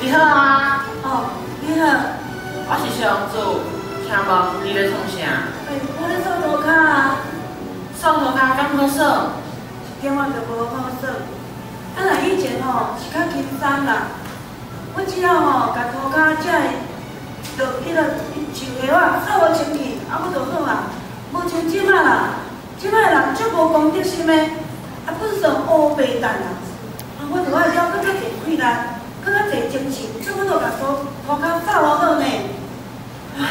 你好啊！哦，你好。我是小王子，请问你咧创啥？欸，我咧扫涂跤啊。扫涂跤敢好耍？一点仔都无好耍。啊，若以前吼是较轻松啦。我只要吼共涂跤遮个，就彼个树叶仔扫好清气，啊，我就好啊。无像这摆啦，这摆人足无公德心的，啊，粪扫乌白澹啊。啊，我就爱了阁较济气力，阁较济精神，所以我就共涂跤扫好好呢。唉，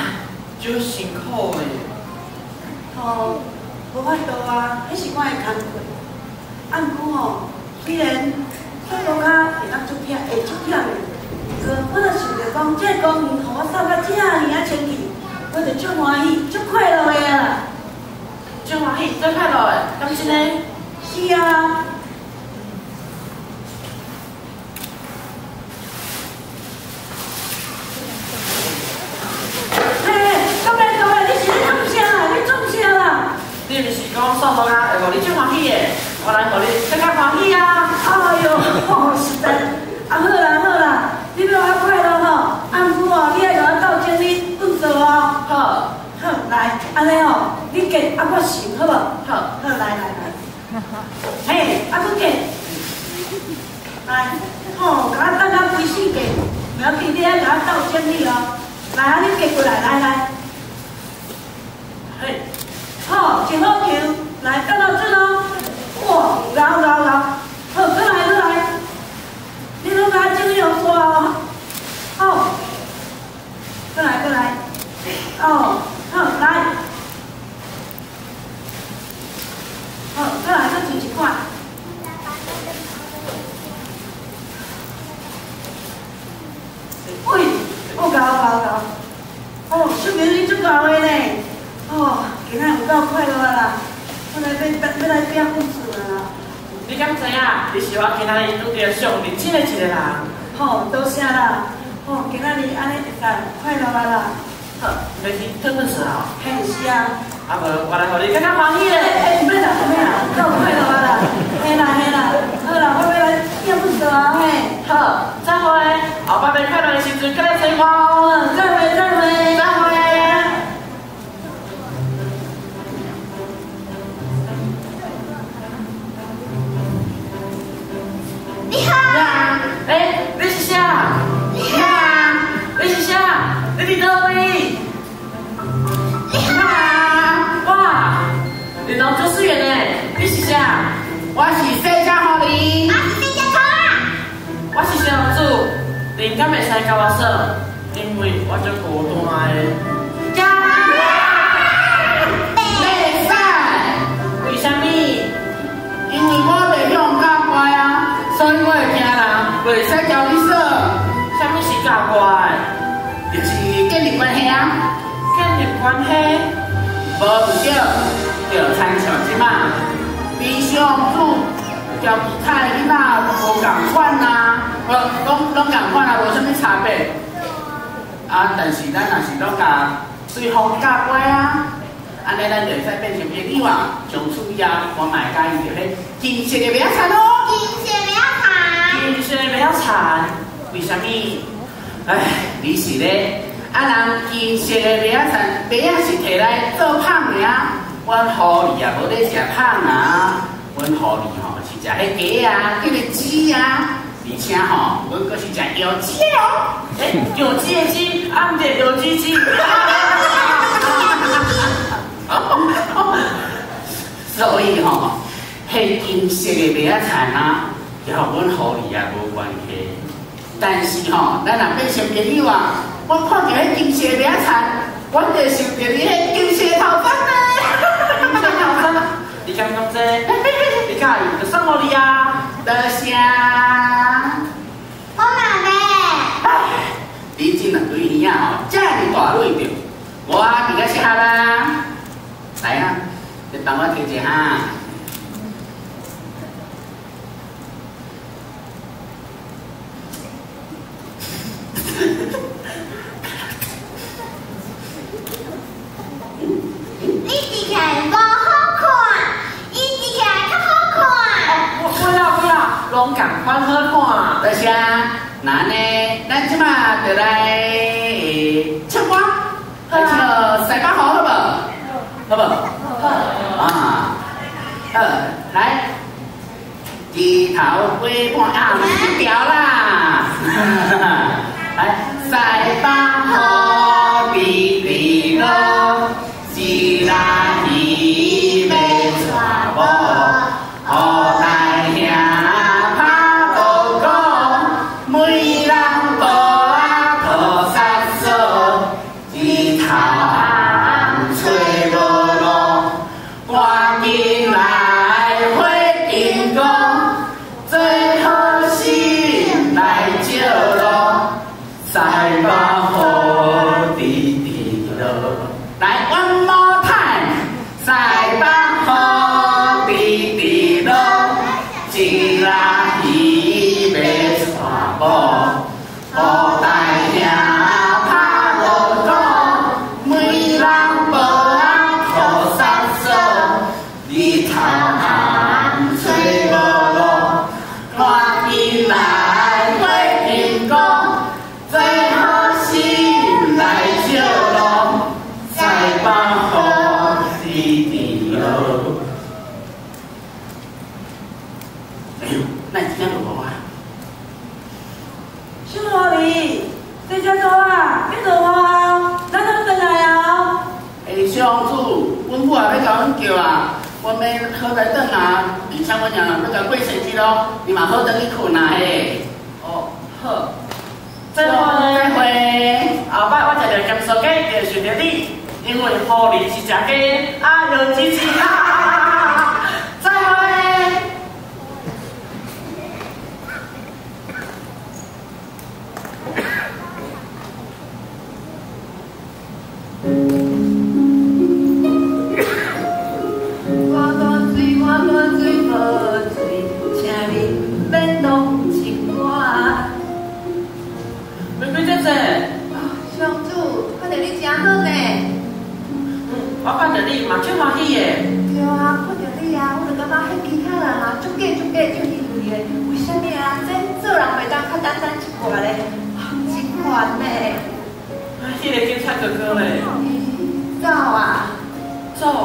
足辛苦的。吼，无法度啊，彼是我的工课。啊，毋过吼，虽然扫涂跤会当足忝，会足忝的，毋过我若想著讲，这个公园予我扫甲遮尔仔清气，我就足欢喜、足快乐的啊！足欢喜、足快乐的，敢真的？是啊。嘿，各位各位，你是咧创啥啦？你创啥啦？你毋是讲扫涂跤会予你足欢喜的，我来予你更较欢喜啊！哎哟，实在，啊好啦好啦，你欲我快乐吼，啊毋过哦，你爱共我斗整理粪扫哦。好，好，来，按呢吼，你夹啊我擤好无？好，好，来来来，嘿，啊阁夹，来，吼，共我等到规四夹，袂要紧，你爱共我斗整理哦。来啊，你夹过来，来来。嘿，好，真好球，来，等到准哦。哇，𠢕𠢕𠢕，好，阁来阁来，你拢共我整理予煞哦。好，阁来阁来，哦，好，来，好，阁来阁剩一款。喂，哦，𠢕𠢕𠢕，哦，说明你足𠢕的呢。哦，今仔有够快乐啦！我来欲来拼粪扫啦！你敢知影？你是我今仔日拄著上认真的一个人。吼，多谢啦！吼，今仔日按呢会使快乐啊啦！好，欲去倒粪扫啊？嘿，是啊。啊无，我来予你更较欢喜咧。欸，毋免啦，毋免啦，够快乐啊啦！嘿啦嘿啦，好啦，我欲来拼粪扫。啊嘿。好，再会，后摆欲快乐的时阵，阁来揣我。再会再会。再会。你好。欸，你是啥？你好。你是啥？你伫佗位？你好。哇，你拢做水的呢？你是啥？我是细只狐狸。我是细只兔仔。我是小公主，恁敢会使佮我耍？因为我足孤单的。袂使。为啥物？因为我袂晓教乖啊，所以我会惊人，袂使交你耍。啥物是教乖？就是建立关系啊。建立关系？无毋对，就亲像这马，理想主交其他的囡仔无仝款啊，无拢仝款啊，无啥物差别。啊，但是咱若是拢共对方教乖啊，按呢咱就会使变成朋友啊。从此以后，我嘛会佮意著彼金色的麦仔田哦。金色麦仔田。金色麦仔田，为啥物？唉，你是咧，啊人金色的麦仔田，麦仔是提来做麭的啊。阮狐狸也无咧食麭啊，阮狐狸吼是食彼鸡啊，叫做鸡啊，而且吼，阮阁是食药鸡的哦。欸，药鸡的鸡，啊毋对，药鸡鸡。所以吼，彼金色的麦仔田啊，也予阮狐狸也无关系。但是吼，咱若变成朋友啊，我看著彼金色的麦仔田，我就想著你彼金色的头髮呢。金色头髮，你敢講這個？你佮意就送予你啊。多謝。我嘛欲。唉，你這兩對耳仔吼，遮爾大蕊著，我比較適合啊。來啊，你幫我提一下。你伫起來無好看，伊伫起來較好看。不要不要，攏仝款好看。多謝。那呢，咱這馬就來唱歌，來唱西北雨好無？好無？好。啊，好，來，枝頭花半啊，毋是這條啦。來，西北雨滴滴落，一拉鱼欲娶某，雨大兄拍鼓鼓，每人抱仔抱杀嫂，枝头红吹无路，赶紧来回金光，做好心来照路，西北雨滴滴落。来，one more time，西北雨滴滴落，一拉鱼欲娶某，雨大兄拍锣鼓，每人抱仔抱杀嫂，日头红吹无路，赶紧来回金光，做好心来照路，西北雨滴滴落。哎呦，那真正落雨啊！小狐狸，这只兔仔，欲落雨啊，咱拢转来啊！欸，小公主，阮母也欲共阮叫啊，阮欲好来转啊，而且阮也欲共过生日咯，你嘛好转去睏啊嘿。哦，好。再会。再会。后摆我食著咸酥雞，就想著你，因為狐狸是食雞，啊，藥雞雞，哈哈哈哈！再會。我大水，我大水无水，請你免同情我。玫瑰姐姐，哦，小公主，看著你真好呢。我看著你嘛足歡喜的。對啊，看著你啊，我就感覺彼其他人啊，足假足假足虛偽的，為啥物啊？這做简單一寡咧，真煩呢。啊，彼个警察哥哥咧？走啊！走啊！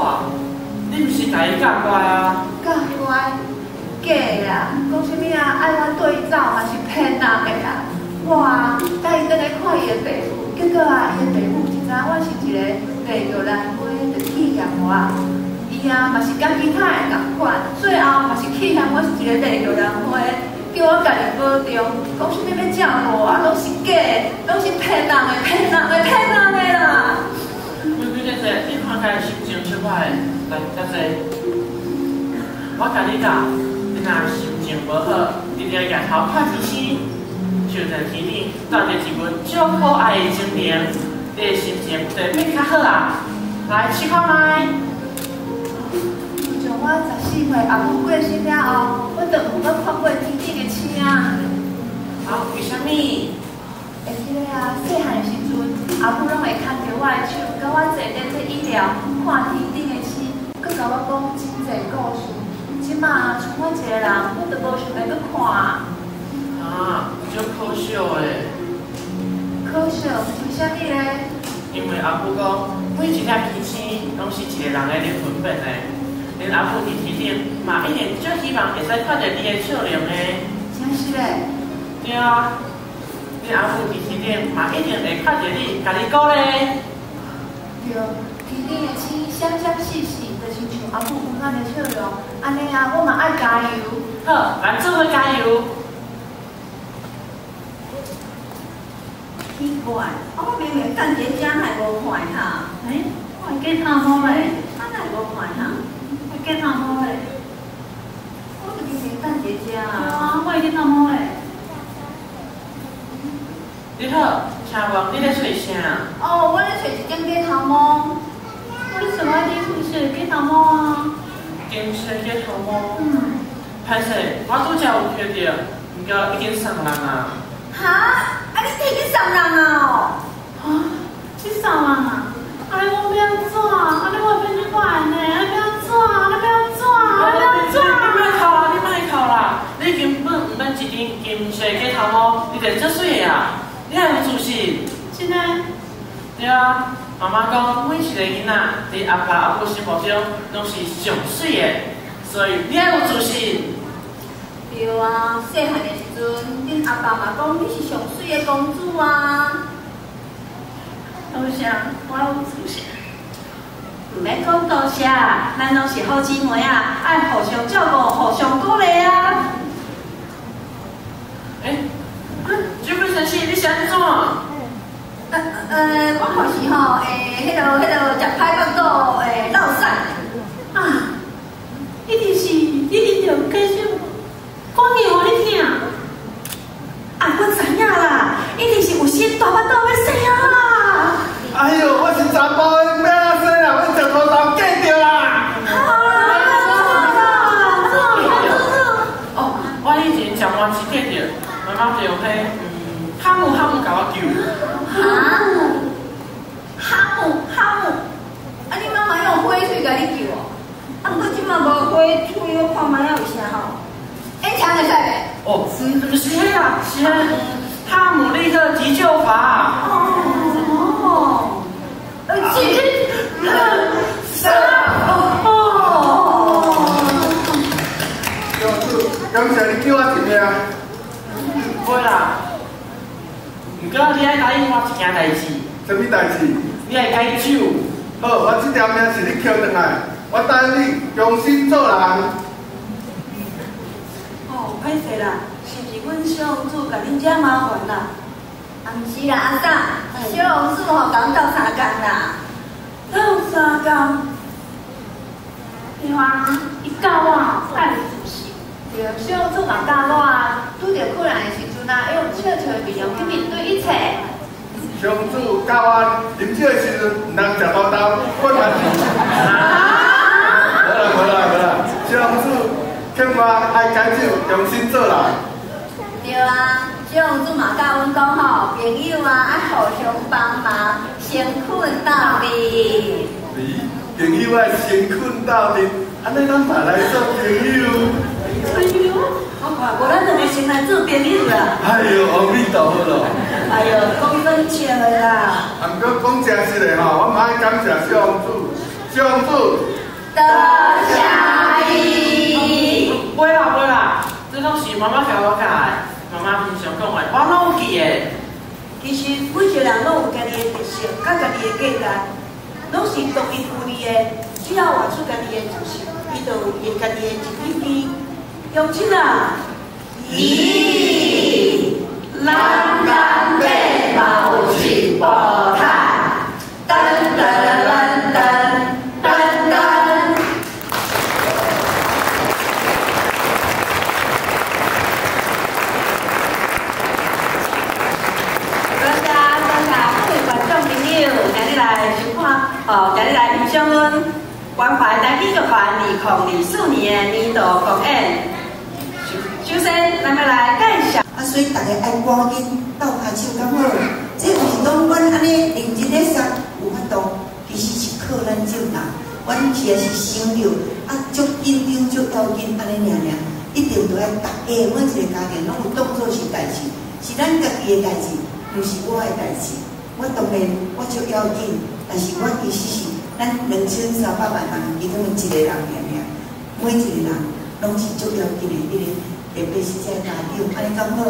你毋是共伊教乖啊？教乖？假啦！講啥物啊？愛我綴伊走嘛是騙人的啦！我啊，帶伊轉來看伊的爸母，結果啊，伊的爸母就知影我是一个白玉蘭花，就氣嫌我。伊啊嘛是佮其他的仝款，最後嘛是氣嫌我是一個白玉蘭花，叫我家己保重，講啥物欲照顧我，攏是假的，攏是騙人的，騙人的，騙人的啦！玫瑰姐姐，你看起來心情足歹的，來，姐姐，我共你講，你若心情無好，一定要舉頭看天星，就在天頂住著一群足可愛的精靈，你的心情就會變較好啊！來試看覓。自從我14歲阿母過身了後，我就毋捌看過天頂的星啊。啊，為啥物？會記得啊，細漢的時陣，阿母攏會牽著我的手，佮我坐電梯椅了，看天頂的星，閣共我講真濟故事。這馬賰我一个人，我就無想欲閣看。啊，足可惜的。可惜？為啥物咧？因為阿母講，每一粒星星攏是一個人的靈魂變的。恁阿母佇天頂嘛一定足希望會使看著你的笑容的。真是咧？對啊，恁阿母佇天頂嘛一定會看著你，共你鼓勵。對，天頂的星閃閃爍爍，就親像阿母溫暖的笑容。按呢啊，我嘛愛加油。好，咱做伙加油。奇怪，我明明等佇遮，哪會無看哈？欸，我會假頭毛咧。啊，哪會無看哈？我假頭毛咧。我就明明等佇遮啊。啊，我會假頭毛咧。你好，請問你咧揣啥？哦，我咧揣一頂假頭毛。我咧揣我頂金色假頭毛啊。金色假頭毛。嗯。歹勢，我拄才有摕著，毋過已經送人啊。哈？啊，你摕去送人啊？啊，去送人啊？啊，你講欲按怎？啊，你我變做歹呢？啊，欲按怎？啊，欲按怎？啊，欲按怎？你莫哭啦！你莫哭啦！你根本毋免一頂金色假頭毛，你就足媠的啊！你愛有自信。真的？對啊，媽媽講，每一個囡仔佇阿爸阿母心目中攏是上媠的，所以你愛有自信。對啊，細漢的時陣，恁阿爸嘛講你是上媠的公主啊。多謝，我有自信。毋免講多謝，咱攏是好姊妹啊，愛互相照顧，互相鼓勵啊。欸，酒鬼先生，你是按怎？我就是吼，欸，彼个食歹腹肚，欸，落屎。啊，一定是你啉著假酒，講硬予你聽。啊，我知影啦，一定是有新大腹肚欲生啊啦。哎喲，我是查埔的，欲按怎生啊？阮食土豆嫁著啦。哦，我以前食麻糬嫁著，媽媽就用彼哈姆哈姆共我救。哈姆，哈姆哈姆，啊！你媽媽用火喙共你救哦？啊，毋過這馬無火喙，我看覓仔有啥吼？演唱會使袂？哦，毋是彼啦，是彼哈姆立克急救法。哦，一、二、三，哦。小主，感謝你救我一命。袂啦，毋過你愛答應我一件代志。啥物代志？你愛戒酒。好，我這條命是你抾轉來，我答應你，重新做人。哦，歹勢啦，是毋是阮小王子共恁惹麻煩啦？啊，毋是啦，阿嫂，小王子吼共阮鬥相共啦。鬥相共？對啊，伊教我愛有自信。對，小王子嘛教我啊，拄著困難的時陣啊，要用笑笑的面容去面對一切。小王子教我啉酒的時陣，毋通食土豆，我嘛是。無啦無啦無啦，小王子勸我愛戒酒，重新做人。對啊，小王子嘛教阮講吼，朋友啊愛互相幫忙，先睏鬥陣。咦，朋友愛先睏鬥陣，按呢咱嘛來做朋友。朋友？我看哇，無咱兩个先來做朋友啦。哎喲，阿彌陀佛咯。哎喲，講真笑的啦。啊，毋過講誠實的吼，我嘛愛感謝小王子，小王子。多謝伊。袂啦袂啦，這攏是媽媽教我教的，媽媽平常講的，我攏有記的。其實每一個人攏有家己的特色，佮家己的價值，攏是獨一無二的。只要活出家己的特色，伊就有伊家己的一支支。用手啊！咦，人人欲嘛有一步趁，噔噔噔噔噔噔。多謝多謝各位觀眾朋友，今日來收看，哦，今日來欣賞阮關懷台語劇團2024年的年度公演。首先，咱欲來介紹。啊，所以逐家愛趕緊鬥跤手，敢好？這毋是講阮按呢認真咧說有法度，其實是靠咱眾人。阮其實是想著啊，足緊張、足要緊按呢爾爾，一定著愛逐家每一個家庭攏有當做是代誌，是咱家己的代誌，毋是我的代誌。我當然我足要緊，但是我其實是咱2300萬人其中一個人爾爾，每一個人攏是足要緊的彼個。特別是這家長，按呢敢好？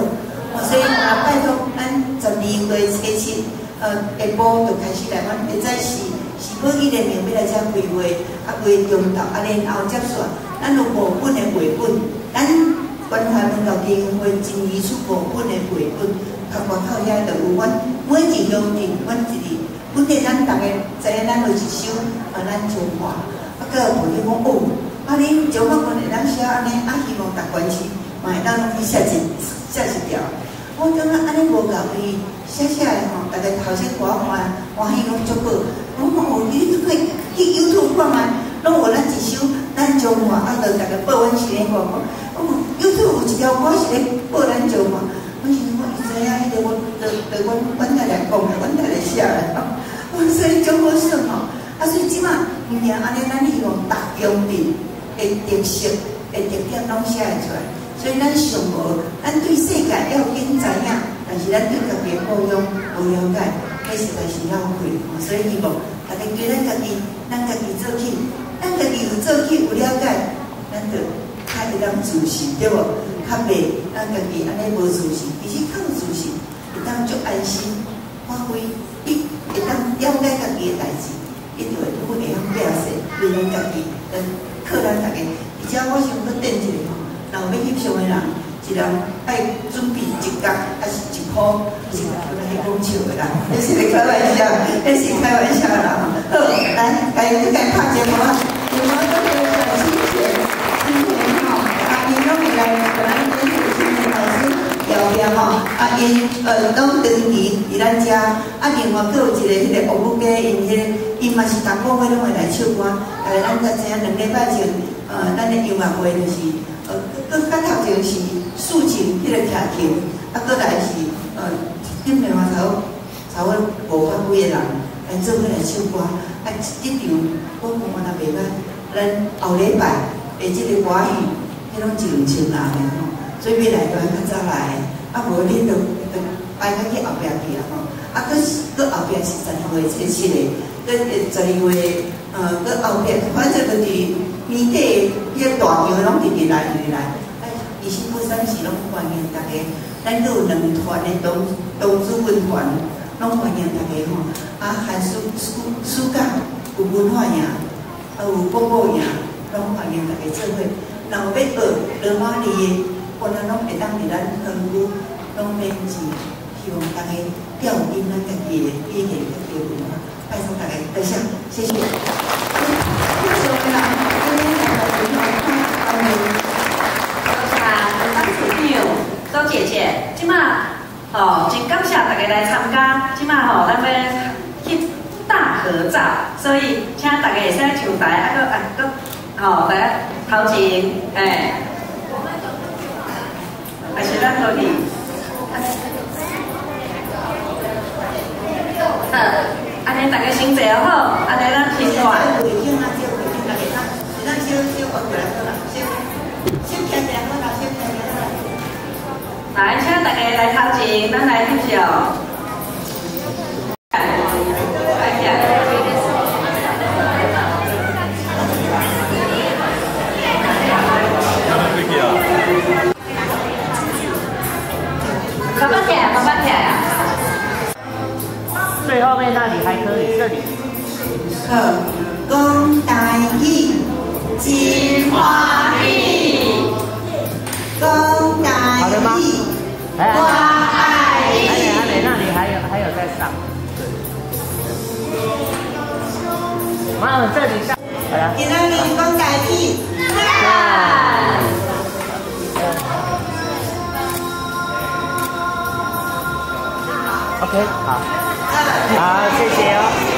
所以啊，拜託咱12月初7，下晡就開始來，阮會早是是保育聯盟欲來遮開會，啊，規个中晝，啊，然後接續，咱有5本的繪本，咱關懷文教基金會真擬出5本的繪本，較外口遐就有阮每一鄉鎮，阮一日，本來咱逐家知影，咱有一首啊，咱彰化，啊，閣有朋友講哦，啊，恁彰化縣會當寫按呢，啊，希望逐縣市。嘛會當攏去寫一寫一條，我感覺按呢無夠伊寫寫的吼，逐个頭先看歡歡喜攏足好。我講哦，你去去 YouTube 看覓，攏有咱一首咱彰化，啊，就逐个報阮是咧看講，哦，YouTube 有一條歌是咧報咱彰化，我想講伊知影彼个我，就就阮阮太太講的，阮太太寫的，我所以足好耍吼。啊，所以這馬毋爾按呢，咱希望逐鄉鎮的特色的特點攏寫會出來。所以咱上無，咱對世界要緊知影，但是咱對家己的故鄉無了解，彼實在是浪費。所以希望大家對咱家己，咱家己做起，咱家己有做起有了解，咱就較會當自信，對無？較袂咱家己按呢無自信，其實較有自信，會當足安心發揮，你會當了解家己的代誌，你就會愈會曉變勢，為咱家己，跟靠咱家己。而且我想閣頂一个吼。若有欲翕相的人，一人愛準備一角，還是一箍，是來講笑的啦，彼是咧開玩笑，彼是開玩笑啦。好，來，來，去共拍招呼啊！另外，閣個小清泉，清泉吼，啊，𪜶攏會來，咱跟清泉老師聊聊吼，啊，𪜶攏長期佇咱遮，啊，另外閣有一个彼个岳母家，𪜶彼个，𪜶嘛是逐个月攏會來唱歌，但咱才知影2禮拜前，咱的音樂會就是。閣較頭前是抒情彼個徛琴，啊，閣來是頂面嘛差不多500幾個人來做伙來唱歌，啊，這場我感覺也袂歹。咱後禮拜的這个歌戲，彼攏1、2千人的吼，所以欲來都愛較早來，啊，無恁就排較去後壁去啊吼。啊，閣閣後壁是12月初7的，閣12月，閣後壁反正就是年底彼个大場攏直直來直直來。啊，其實本身是攏歡迎逐家，咱閣有2團的同同子文團，攏歡迎逐家吼。啊，寒暑暑假有文化營，啊有廣播營，攏歡迎逐家做伙。若有欲學羅馬字的，我咱攏會當佇咱園區攏免錢，希望逐家調緊咱家己的語言、家己的文化，拜託逐家，多謝，謝謝。多謝董事長、周姐姐，這馬吼真感謝大家來參加，這馬吼咱欲翕大合照，所以請大家會使上台，啊閣啊閣吼來頭前，嘿，還是咱落去。好，按呢大家先坐好，按呢咱先看。咱小小过来好啦，小小徛一下好啦，小徛一下好啦。來，請大家來頭前，咱來翕相。來起來。爸爸起來，爸爸起來啊！最後面那裡還可以，這裡。好，講台語真歡喜，講台語我愛你。阿美，阿美，那裡還有在上。對。媽，這裡上。好了。今仔日講台語。OK，好。好，謝謝哦。